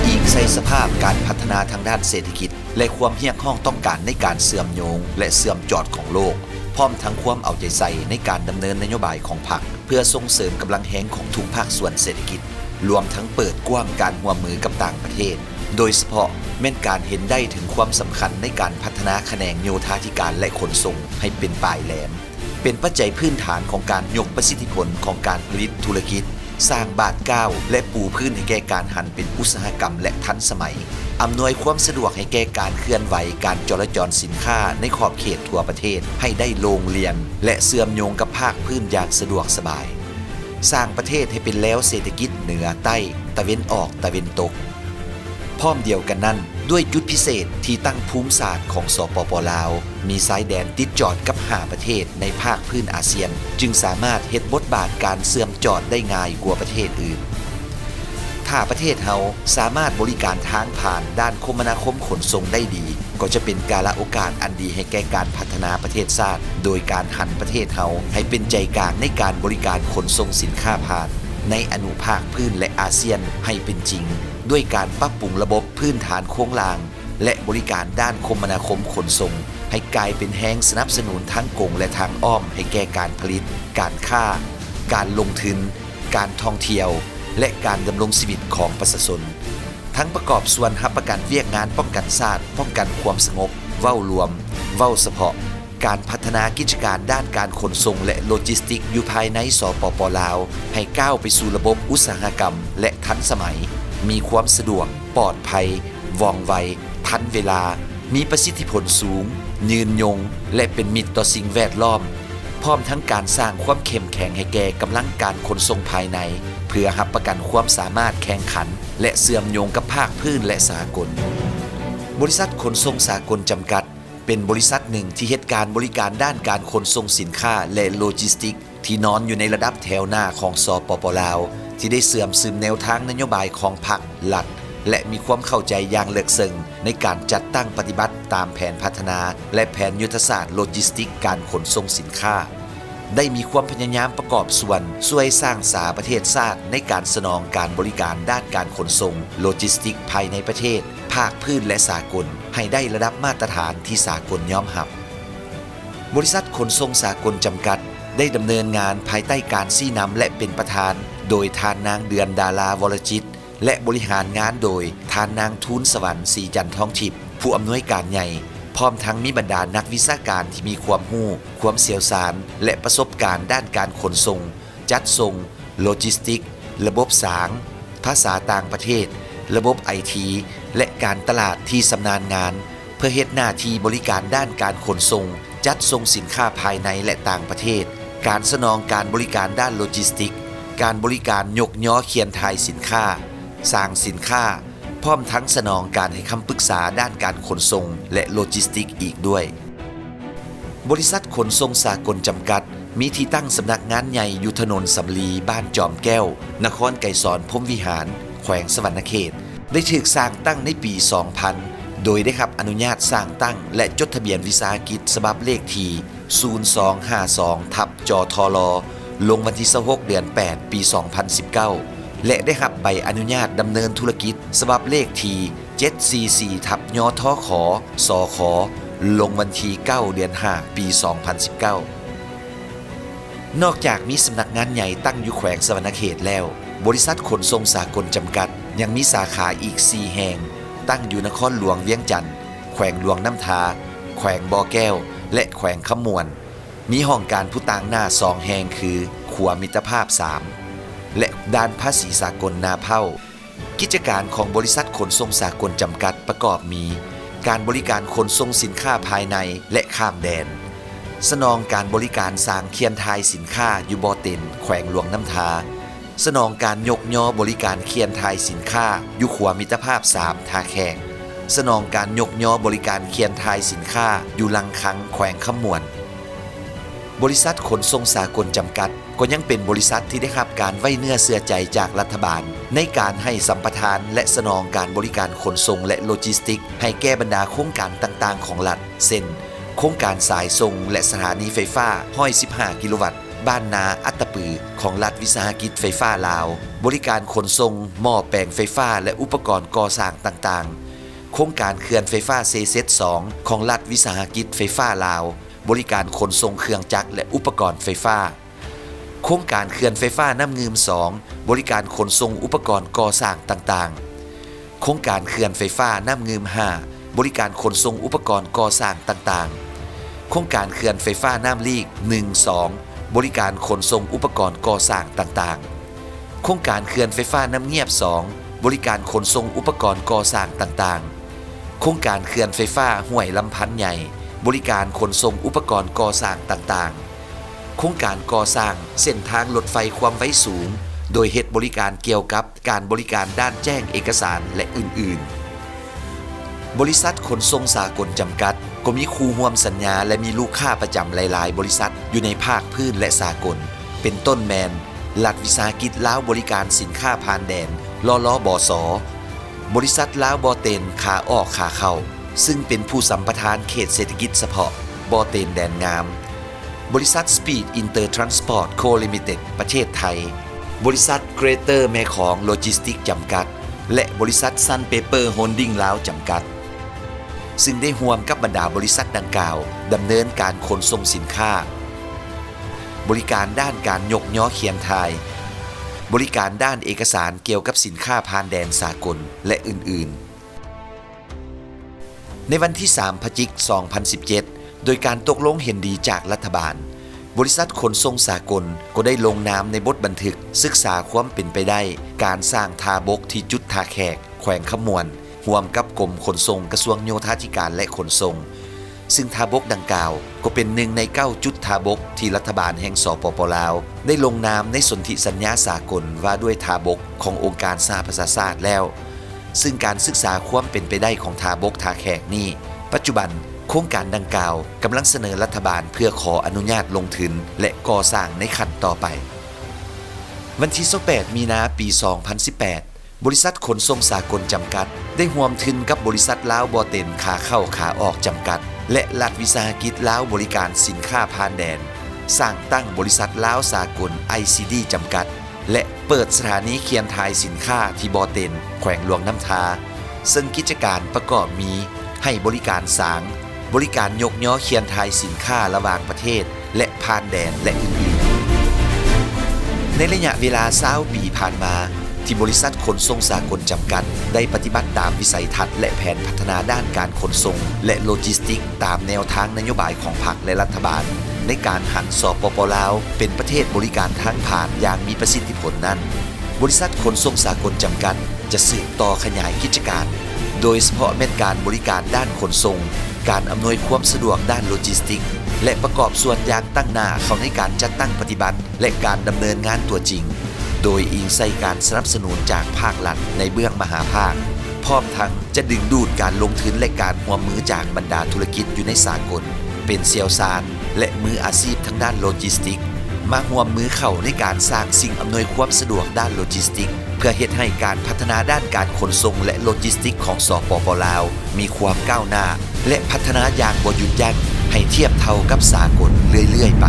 ອີງໃສ່ສະພາບການພັດທະນາທາງດ້ານເສດຖະກິດ ແລະ ຄວາມຮຽກຮ້ອງຕ້ອງການໃນການເຊື່ອມໂຍງ ແລະ ເຊື່ອມຈອດຂອງໂລກ, ພ້ອມທັງຄວາມເອົາໃຈໃສ່ໃນການດຳເນີນນະໂຍບາຍຂອງພັກ ເພື່ອສົ່ງເສີມກຳລັງແຮງຂອງທຸກພາກສ່ວນເສດຖະກິດ, ລວມທັງເປີດກວ້າງການຮ່ວມມືກັບຕ່າງປະເທດ, ໂດຍສະເພາະແມ່ນການເຫັນໄດ້ເຖິງຄວາມສຳຄັນໃນການພັດທະນາຂະແໜງໂຍທາທິການ ແລະ ຂົນສົ່ງໃຫ້ເປັນປາຍແຫຼມ. ເປັນປັດໄຈພື້ນຖານຂອງການຍົກປະສິດທິຜົນຂອງການຜະລິດທຸລະກິດ, ສ້າງບາດກ້າວ ແລະ ປູພື້ນໃຫ້ແກ່ການຫັນເປັນອຸດສາຫະກຳ ແລະ ທັນສະໄໝ, ອຳນວຍຄວາມສະດວກໃຫ້ແກ່ການເຄື່ອນໄຫວການຈໍລະຈອນສິນຄ້າໃນຂອບເຂດທົ່ວປະເທດໃຫ້ໄດ້ໂລ່ງລ່ຽນ ແລະ ເຊື່ອມໂຍງກັບພາກພື້ນຢ່າງສະດວກສະບາຍ, ສ້າງປະເທດໃຫ້ເປັນແລວເສດຖະກິດເໜືອໃຕ້, ຕາເວັນອອກ, ຕາເວັນຕົກ. ພ້ອມດຽວກັນນັ້ນ, ດ້ວຍຈຸດພິເສດທີ່ຕັ້ງພູມສາດຂອງ ສປປ ລາວ ມີຊາຍແດນຕິດຈອດກັບຫ້າປະເທດໃນພາກພື້ນອາຊຽນ, ຈຶ່ງສາມາດເຮັດບົດບາດການເຊື່ອມຈອດໄດ້ງ່າຍກວ່າປະເທດອື່ນ. ຖ້າປະເທດເຮົາສາມາດບໍລິການທາງຜ່ານດ້ານຄົມມະນາຄົມຂົນສົ່ງໄດ້ດີ, ກໍຈະເປັນກາລະໂອກາດອັນດີໃຫ້ແກ່ການພັດທະນາປະເທດຊາດ, ໂດຍການຫັນປະເທດເຮົາໃຫ້ເປັນໃຈກາງໃນການບໍລິການຂົນສົ່ງສິນຄ້າຜ່ານໃນອະນຸພາກພື້ນ ແລະ ອາຊຽນໃຫ້ເປັນຈິງ. ດ້ວຍການປັບປຸງລະບົບພື້ນຖານໂຄງລ່າງ ແລະ ບໍລິການດ້ານຄົມມະນາຄົມຂົນສົ່ງ ໃຫ້ກາຍເປັນແຮງສະໜັບສະໜູນທັງກົງ ແລະ ທາງອ້ອມໃຫ້ແກ່ການຜະລິດ, ການຄ້າ, ການລົງທຶນ, ການທ່ອງທ່ຽວ ແລະ ການດຳລົງຊີວິດຂອງປະຊາຊົນ, ທັງປະກອບສ່ວນຮັບປະກັນວຽກງານປ້ອງກັນຊາດ, ປ້ອງກັນຄວາມສະຫງົບ, ເວົ້າລວມ, ເວົ້າສະເພາະ, ການພັດທະນາກິດຈະການດ້ານການຂົນສົ່ງ ແລະ ໂລຈິສຕິກຢູ່ພາຍໃນ ສປປ ລາວ ໃຫ້ກ້າວໄປສູ່ລະບົບອຸດສາຫະກຳ ແລະ ທັນສະໄໝ, ມີຄວາມສະດວກ, ປອດໄພ, ວ່ອງໄວ, ທັນເວລາ, ມີປະສິດທິຜົນສູງ, ຍືນຍົງ ແລະ ເປັນມິດຕໍ່ສິ່ງແວດລ້ອມ, ພ້ອມທັງການສ້າງຄວາມເຂັ້ມແຂງໃຫ້ແກ່ກຳລັງການຂົນສົ່ງພາຍໃນ ເພື່ອຮັບປະກັນຄວາມສາມາດແຂ່ງຂັນ ແລະ ເຊື່ອມໂຍງກັບພາກພື້ນ ແລະ ສາກົນ. ບໍລິສັດຂົນສົ່ງສາກົນຈຳກັດ ເປັນບໍລິສັດໜຶ່ງທີ່ເຮັດການບໍລິການດ້ານການຂົນສົ່ງສິນຄ້າ ແລະ ໂລຈິສຕິກ ທີ່ນອນຢູ່ໃນລະດັບແຖວໜ້າຂອງ ສປປ ລາວ ທີ່ໄດ້ເຊື່ອມຊຶມແນວທາງນະໂຍບາຍຂອງພັກ, ລັດ ແລະ ມີຄວາມເຂົ້າໃຈຢ່າງເລິກເຊິ່ງໃນການຈັດຕັ້ງປະຕິບັດຕາມແຜນພັດທະນາ ແລະ ແຜນຍຸດທະສາດໂລຈິສຕິກການຂົນສົ່ງສິນຄ້າ. ໄດ້ມີຄວາມພະຍາຍາມປະກອບສ່ວນຊ່ວຍສ້າງສາປະເທດຊາດໃນການສະໜອງການບໍລິການດ້ານການຂົນສົ່ງໂລຈິສຕິກພາຍໃນປະເທດ, ພາກພື້ນ ແລະ ສາກົນ ໃຫ້ໄດ້ລະດັບມາດຕະຖານທີ່ສາກົນຍອມຮັບ. ບໍລິສັດຂົນສົ່ງສາກົນຈຳກັດ ໄດ້ດຳເນີນງານພາຍໃຕ້ການຊີ້ນຳ ແລະ ເປັນປະທານໂດຍທ່ານນາງ ເດືອນດາລາ ວໍລະຈິດ ແລະ ບໍລິຫານງານໂດຍທ່ານນາງ ທູນສະຫວັນ ສີຈັນທອງທິບ ຜູ້ອຳນວຍການໃຫຍ່, ພ້ອມທັງມີບັນດານັກວິຊາການທີ່ມີຄວາມຮູ້, ຄວາມຊ່ຽວຊານ ແລະ ປະສົບການດ້ານການຂົນສົ່ງ, ຈັດສົ່ງ, ໂລຈິສຕິກ, ລະບົບສາງ, ພາສາຕ່າງປະເທດ, ລະບົບໄອທີ ແລະ ການຕະຫຼາດທີ່ຊຳນານງານ, ເພື່ອເຮັດໜ້າທີ່ບໍລິການດ້ານການຂົນສົ່ງ, ຈັດສົ່ງສິນຄ້າພາຍໃນ ແລະ ຕ່າງປະເທດ, ການສະໜອງການບໍລິການດ້ານໂລຈິສຕິກ, ການບໍລິການຍົກຍໍຄຽນຖ່າຍສິນຄ້າ, ສ້າງສິນຄ້າ, ພ້ອມທັງສະໜອງການໃຫ້ຄຳປຶກສາດ້ານການຂົນສົ່ງ ແລະ ໂລຈິສຕິກອີກດ້ວຍ. ບໍລິສັດຂົນສົ່ງສາກົນຈຳກັດ ມີທີ່ຕັ້ງສຳນັກງານໃຫຍ່ຢູ່ຖະໜົນສຳລີ, ບ້ານຈອມແກ້ວ, ນະຄອນໄກສອນ ພົມວິຫານ, ແຂວງສະຫວັນນະເຂດ, ໄດ້ຖືກສ້າງຕັ້ງໃນປີສອງພັນ ໂດຍໄດ້ຮັບອະນຸຍາດສ້າງຕັ້ງ ແລະ ຈົດທະບຽນວິສາຫະກິດສະບັບເລກທີສູນສອງຫ້າສອງ ທັບ ຈທລ ລົງວັນທີຊາວຫົກ ເດືອນແປດ ປີສອງພັນສິບເກົ້າ ແລະ ໄດ້ຮັບໃບອະນຸຍາດດຳເນີນທຸລະກິດສະບັບເລກທີເຈັດສີ່ສີ່ ທັບ ຍທຂ ສຂ ລົງວັນທີເກົ້າ ເດືອນຫ້າ ປີສອງພັນສິບເກົ້າ. ນອກຈາກມີສຳນັກງານໃຫຍ່ຕັ້ງຢູ່ແຂວງສະຫວັນນະເຂດແລ້ວ, ບໍລິສັດຂົນສົ່ງສາກົນຈຳກັດ ຍັງມີສາຂາອີກສີ່ແຫ່ງ, ຕັ້ງຢູ່ນະຄອນຫຼວງວຽງຈັນ, ແຂວງຫຼວງນ້ຳທາ, ແຂວງບໍ່ແກ້ວ ແລະ ແຂວງຄຳມ່ວນ. ມີຫ້ອງການຜູ້ຕາງໜ້າສອງແຫ່ງ ຄື ຂົວມິດຕະພາບສາມ ແລະ ດ່ານພາສີສາກົນນາເພົ້າ. ກິດຈະການຂອງບໍລິສັດຂົນສົ່ງສາກົນຈຳກັດປະກອບມີ ການບໍລິການຂົນສົ່ງສິນຄ້າພາຍໃນ ແລະ ຂ້າມແດນ, ສະໜອງການບໍລິການສ້າງຄຽນຖ່າຍສິນຄ້າຢູ່ບໍ່ເຕັນ ແຂວງຫຼວງນ້ຳທາ, ສະໜອງການຍົກຍໍບໍລິການຄຽນຖ່າຍສິນຄ້າຢູ່ຂົວມິດຕະພາບສາມ ທ່າແຂກ, ສະໜອງການຍົກຍໍບໍລິການຄຽນຖ່າຍສິນຄ້າຢູ່ລັງຄັງ ແຂວງຄຳມ່ວນ. ບໍລິສັດຂົນສົ່ງສາກົນຈຳກັດ ກໍຍັງເປັນບໍລິສັດທີ່ໄດ້ຮັບການໄວ້ເນື້ອເຊື່ອໃຈຈາກລັດຖະບານ ໃນການໃຫ້ສຳປະທານ ແລະ ສະໜອງການບໍລິການຂົນສົ່ງ ແລະ ໂລຈິສຕິກ ໃຫ້ແກ່ບັນດາໂຄງການຕ່າງໆຂອງລັດ ເຊັ່ນ ໂຄ ໂຄງການສາຍສົ່ງ ແລະ ສະຖານີໄຟຟ້າ ຮ້ອຍສິບຫ້າ ກິໂລວັດ ບ້ານນາອັດຕະປື ຂອງລັດວິສາຫະກິດໄຟຟ້າລາວ, ບໍລິການຂົນສົ່ງໝໍ້ແປງໄຟຟ້າ ແລະ ອຸປະກອນກໍ່ສ້າງຕ່າງໆ, ໂຄງການເຂື່ອນໄຟຟ້າເຊເຊັດສອງ ຂອງລັດວິສາຫະກິດໄຟຟ້າລາວ, ບໍລິການຂົນສົ່ງເຄື່ອງຈັກ ແລະ ອຸປະກອນໄຟຟ້າ. ໂຄງການເຂື່ອນໄຟຟ້ານ້ຳງື່ມສອງ ບໍລິການຂົນສົ່ງອຸປະກອນກໍ່ສ້າງຕ່າງໆ, ໂຄງການເຂື່ອນໄຟຟ້ານ້ຳງື່ມຫ້າ ບໍລິການຂົນສົ່ງອຸປະກອນກໍ່ສ້າງຕ່າງໆ, ໂຄງການເຂື່ອນໄຟຟ້ານ້ຳລີກໜຶ່ງ ສອງ ບໍລິການຂົນສົ່ງອຸປະກອນກໍ່ສ້າງຕ່າງໆ, ໂຄງການເຂື່ອນໄຟຟ້ານ້ຳງຽບສອງ ບໍລິການຂົນສົ່ງອຸປະກອນກໍ່ສ້າງຕ່າງໆ, ໂຄງການເຂື່ອນໄຟຟ້າຫ້ວຍລຳພັນໃຫຍ່ ບໍລິການຂົນສົ່ງອຸປະກອນກໍ່ສ້າງຕ່າງໆ, ໂຄງການກໍ່ສ້າງເສັ້ນທາງລົດໄຟຄວາມໄວສູງ ໂດຍເຮັດບໍລິການກ່ຽວກັບການບໍລິການດ້ານແຈ້ງເອກະສານ ແລະ ອື່ນໆ. ບໍລິສັດຂົນສົ່ງສາກົນຈຳກັດ ກໍມີຄູ່ຮ່ວມສັນຍາ ແລະ ມີລູກຄ້າປະຈຳຫຼາຍໆບໍລິສັດຢູ່ໃນພາກພື້ນ ແລະ ສາກົນ ເປັນຕົ້ນແມ່ນ ລັດວິສາຫະກິດລາວບໍລິການສິນຄ້າຜ່ານແດນ ລລບສ, ບໍລິສັດລາວບໍ່ເຕັນຂາອອກຂາເຂົ້າ ຊຶ່ງເປັນຜູ້ສຳປະທານເຂດເສດຖະກິດສະເພາະບໍ່ເຕັນແດນງາມ, ບໍລິສັດ Speed Inter Transport Co Limited ປະເທດໄທ, ບໍລິສັດ Greater ແມ່ຂອງ Logistics ຈຳກັດ ແລະ ບໍລິສັດ Sun Paper Holding ລາວ ຈຳກັດ. ຊຶ່ງໄດ້ຮ່ວມກັບບັນດາບໍລິສັດດັ່ງກ່າວ ດຳເນີນການຂົນສົ່ງສິນຄ້າ, ບໍລິການດ້ານການຍົກຍໍຄຽນຖ່າຍ, ບໍລິການດ້ານເອກະສານກ່ຽວກັບສິນຄ້າຜ່ານແດນສາກົນ ແລະ ອື່ນໆ. ໃນວັນທີສາມ ພະຈິກ ສອງພັນສິບເຈັດ ໂດຍການຕົກລົງເຫັນດີຈາກລັດຖະບານ, ບໍລິສັດຂົນສົ່ງສາກົນກໍໄດ້ລົງນາມໃນບົດບັນທຶກສຶກສາຄວາມເປັນໄປໄດ້ການສ້າງທ່າບົກທີ່ຈຸດທ່າແຂກ ແຂວງຄຳມ່ວນ ຮ່ວມກັບກົມຂົນສົ່ງ ກະຊວງໂຍທາທິການ ແລະ ຂົນສົ່ງ, ຊຶ່ງທ່າບົກດັ່ງກ່າວກໍເປັນໜຶ່ງໃນເກົ້າຈຸດທ່າບົກທີ່ລັດຖະບານແຫ່ງ ສປປ ລາວ ໄດ້ລົງນາມໃນສົນທິສັນຍາສາກົນວ່າດ້ວຍທ່າບົກຂອງອົງການສະຫະປະຊາຊາດແລ້ວ, ຊຶ່ງການສຶກສາຄວາມເປັນໄປໄດ້ຂອງທ່າບົກທ່າແຂກນີ້ ປັດຈຸບັນໂຄງການດັ່ງກ່າວກຳລັງສະເໜີລັດຖະບານເພື່ອຂໍອະນຸຍາດລົງທຶນ ແລະ ກໍ່ສ້າງໃນຂັ້ນຕໍ່ໄປ. ວັນທີຊາວແປດ ມີນາ ປີສອງພັນສິບແປດ ບໍລິສັດຂົນສົ່ງສາກົນຈຳກັດ ໄດ້ຮ່ວມທຶນກັບບໍລິສັດລາວບໍ່ເຕັນຂາເຂົ້າຂາອອກຈຳກັດ ແລະ ລັດວິສາຫະກິດລາວບໍລິການສິນຄ້າຜ່ານແດນ ສ້າງຕັ້ງບໍລິສັດລາວສາກົນ ໄອຊີດີ ຈຳກັດ ແລະ ເປີດສະຖານີຄຽນຖ່າຍສິນຄ້າທີ່ບໍ່ເຕັນ ແຂວງຫຼວງນ້ຳທາ, ເຊິ່ງກິດຈະການປະກອບມີ ໃຫ້ບໍລິການສາງ, ບໍລິການຍົກຍໍຄຽນຖ່າຍສິນຄ້າລະຫວ່າງປະເທດ ແລະ ຜ່ານແດນ ແລະ ອື່ນໆ. ໃນໄລຍະເວລາຊາວປີຜ່ານມາ ທີ່ບໍລິສັດຂົນສົ່ງສາກົນຈຳກັດ ໄດ້ປະຕິບັດຕາມວິໄສທັດ ແລະ ແຜນພັດທະນາດ້ານການຂົນສົ່ງ ແລະ ໂລຈິສຕິກ ຕາມແນວທາງນະໂຍບາຍຂອງພັກ ແລະ ລັດຖະບານ ໃນການຫັນ ສປປ ລາວ ເປັນປະເທດບໍລິການທາງຜ່ານຢ່າງມີປະສິດທິຜົນນັ້ນ, ບໍລິສັດຂົນສົ່ງສາກົນຈຳກັດ ຈະສືບຕໍ່ຂະຫຍາຍກິດຈະການ, ໂດຍສະເພາະແມ່ນການບໍລິການດ້ານຂົນສົ່ງ, ການອຳນວຍຄວາມສະດວກດ້ານໂລຈິສຕິກ ແລະ ປະກອບສ່ວນຢ່າງຕັ້ງໜ້າເຂົ້າໃນການຈັດຕັ້ງປະຕິບັດ ແລະ ການດຳເນີນງານຕົວຈິງ, ໂດຍອີງໃສ່ການສະໜັບສະໜູນຈາກພາກລັດໃນເບື້ອງມະຫາພາກ, ພ້ອມທັງຈະດຶງດູດການລົງທຶນ ແລະ ການຮ່ວມມືຈາກບັນດາທຸລະກິດຢູ່ໃນສາກົນ, ເປັນຊ່ຽວຊານ ແລະ ມືອາຊີບທາງດ້ານໂລຈິສຕິກ ມາຮ່ວມມືເຂົ້າໃນການສ້າງສິ່ງອຳນວຍຄວາມສະດວກດ້ານໂລຈິສຕິກ ເພື່ອເຮັດໃຫ້ການພັດທະນາດ້ານການຂົນສົ່ງ ແລະ ໂລຈິສຕິກຂອງ ສປປ ລາວ ມີຄວາມກ້າວໜ້າ ແລະ ພັດທະນາຢ່າງບໍ່ຢຸດຢັ້ງໃຫ້ທຽບເທົ່າກັບສາກົນເລື້ອຍໆໄປ.